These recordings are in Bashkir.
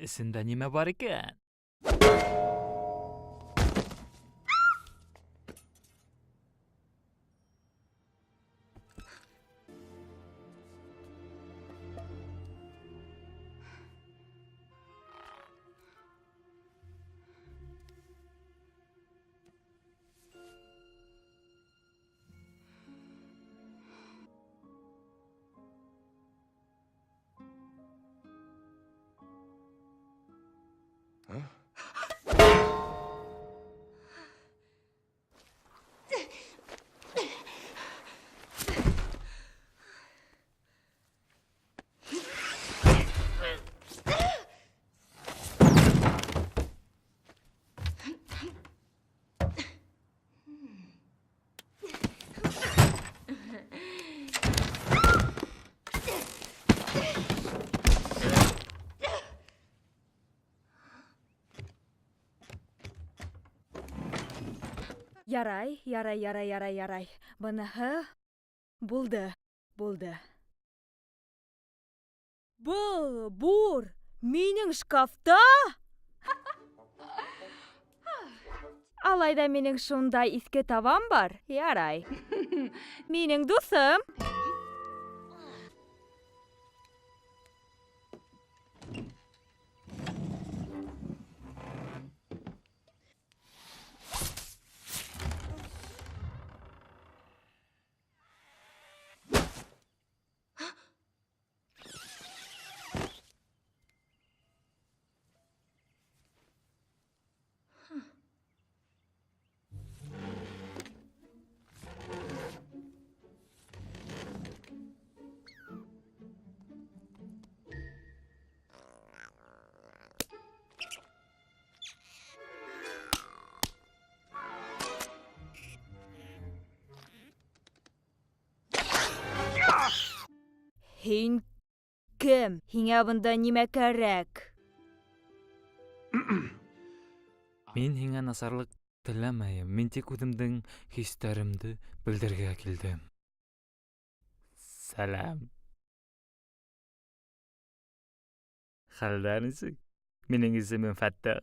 Эсендә нимә бар икән? Ярай, ярай, ярай, ярай, ярай. Быныһы булды, булды. Был бур минең шкафта? Алай ҙа минең шундай иҫке табам бар. Ярай. Минең дуҫым. Һин кем? Һиңә бында нимә кәрәк? Мин һиңә насарлык теләмәйем. Мин тик үҙемдең хистәремде белдерергә килдем. Сәләм. Хәлдәр нисек? Минең исемем Фәттах.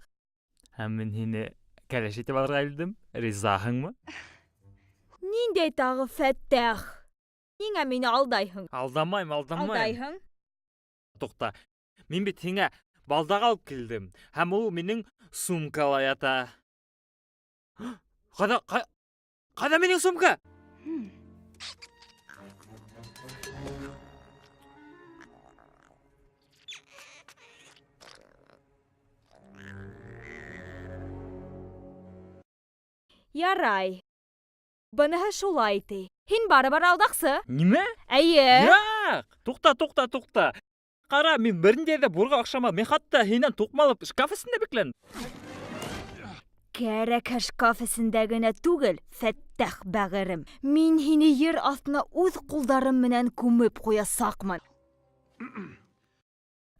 Һәм мин һине кәләш итеп алырга килдем. Ризаһыңмы? Ниндәй тағы Фәттах? Ниңә мине алдайһың? Алдамайым, алдамайым. Алдайһың. Туҡта. Мин бит һиңә балдаҡ алып килдем. Һәм ул минең сумкала ята. Ҡайҙа, ҡайҙа минең сумка? Ярай. Быныһы шулай ти. Һин барыбер алдаҡсы. Нимә? Эйе. Юҡ! Туҡта, туҡта, туҡта. Ҡара, мин бер ниндәй ҙә бурға оҡшаманым. Мин хатта һинән туҡмалып шкаф эсендә бикләндем. Кәрәкһә шкаф эсендә генә түгел, Фәттах бәғерем. Мин һине ер аҫтына үҙ ҡулдарым менән күмеп ҡуясаҡмын.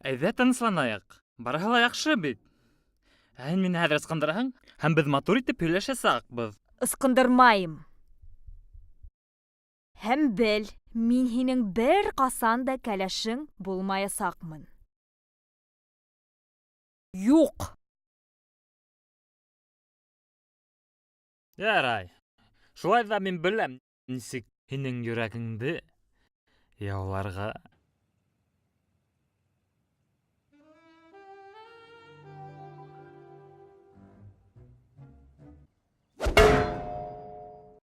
Әйҙә тынысланайыҡ. Барыһы ла яҡшы бит. Ә һин мине хәҙер ысҡындыраһың, һәм беҙ матур итеп һөйләшәсәкбеҙ. Ысҡындырмайым. Һәм бел, мин һинең бер ҡасан да кәләшең булмаясаҡмын. Юҡ! Ярай. Шулай ҙа мин беләм, нисек һинең йөрәгеңде яуларға.